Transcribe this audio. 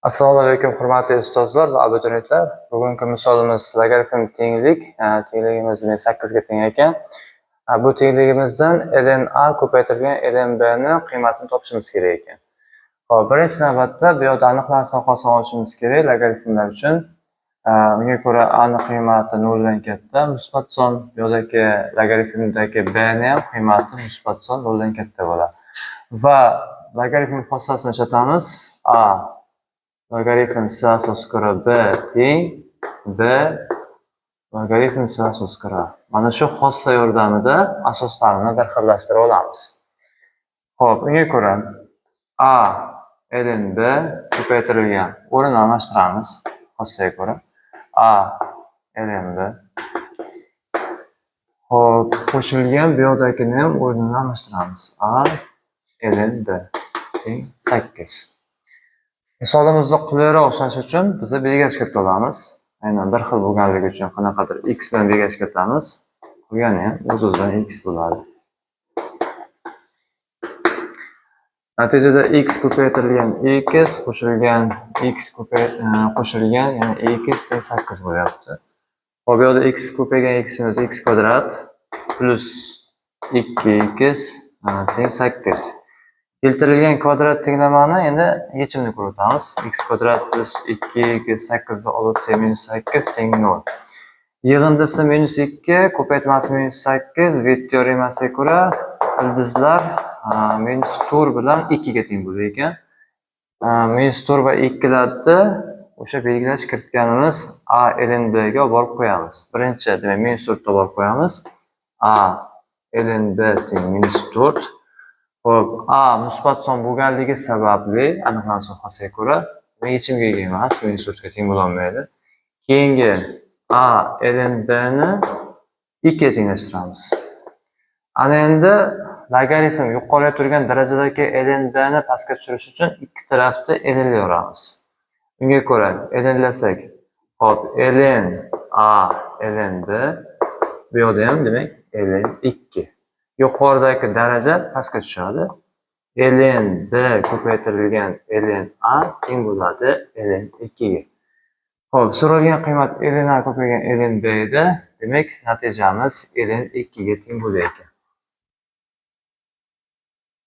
Assalomu alaykum, hurmatli ustozlar va abituriyentlar. Bugungi misolimiz logaritm tenglik. Tengligimiz demak 8 ga teng ekan. Bu tengligimizdan ln a ko'paytirilgan ln b ni qiymatini topishimiz kerak ekan. Xo'p, birinchi navbatda bu yoqda aniqlansa hosil olishimiz kerak logaritmlar uchun. Unga ko'ra a ni qiymati 0 dan katta, musbat son, bu yoqdagi logaritmdagi b ni ham qiymati musbat son 0 dan katta bo'ladi. Va logaritm xossasini ishlatamiz. A logaritm c asosiga ko'ra b teng b logaritm c asosiga ko'ra. Mana shu xossa yordamida asoslarni bir xillashtirib olamiz. Xo'p, unga ko'ra a ln b ko'paytirilgan, o'rnini almashtiramiz xossaga ko'ra. A ln b. Xo'p, qo'shilgan bu yoqdagini ham o'rnini almashtiramiz. A ln b teng 8. Misolimizni qulayroq ishlash uchun biz belgilash kirita olamiz. Aynan bir xil bo'lganligi uchun qanaqadir x bilan belgilash kiritamiz. Qolgani ham o'z-o'zidan x bo'ladi. Natijada x ko'paytirilgan x qo'shilgan x qo'shilgan yana x teng 8 bo'lyapti. Xo'p, bu yoqda x ko'paygan ximiz x kvadrat plus 2x teng 8. Keltirilgan kvadrat tenglamani endi yechimini ko'rib o'tamiz. X kvadrat plus 2x 8 ni olib o'tsak minus 8 teng 0. Yig'indisi minus 2, ko'paytmasi minus 8, Viet teoremasiga ko'ra ildizlar minus 4 bilan 2 ga teng bo'lar ekan. Minus 4 va 2larda o'sha belgilash kiritganimiz a ln b ga olib borib qo'yamiz. Birinchi, demak, minus 4 ta olib borib qo'yamiz. A ln b teng minus 4. Xo'p, a musbat son bo'lganligi sababli aniqlansa xossaga ko'ra yechimga ega emas, minus 4 ga teng bo'lolmaydi. Keyingi a ln b ni 2 ga tenglashtiramiz. Ana endi logaritm yuqorida turgan darajadagi ln b ni pastga tushirish uchun ikki tarafni lnlayveramiz. Unga ko'ra lnlasak, xo'p, ln a ln b, bu yoqda ham demak ln 2. Yuqoridagi daraja pastga tushadi. Ln b ko'paytirilgan ln a teng bo'ladi ln 2 ga. Xo'p, so'ralgan qiymat ln a ko'paygan ln b edi. Demak, natijamiz ln 2 ga teng bo'lar ekan.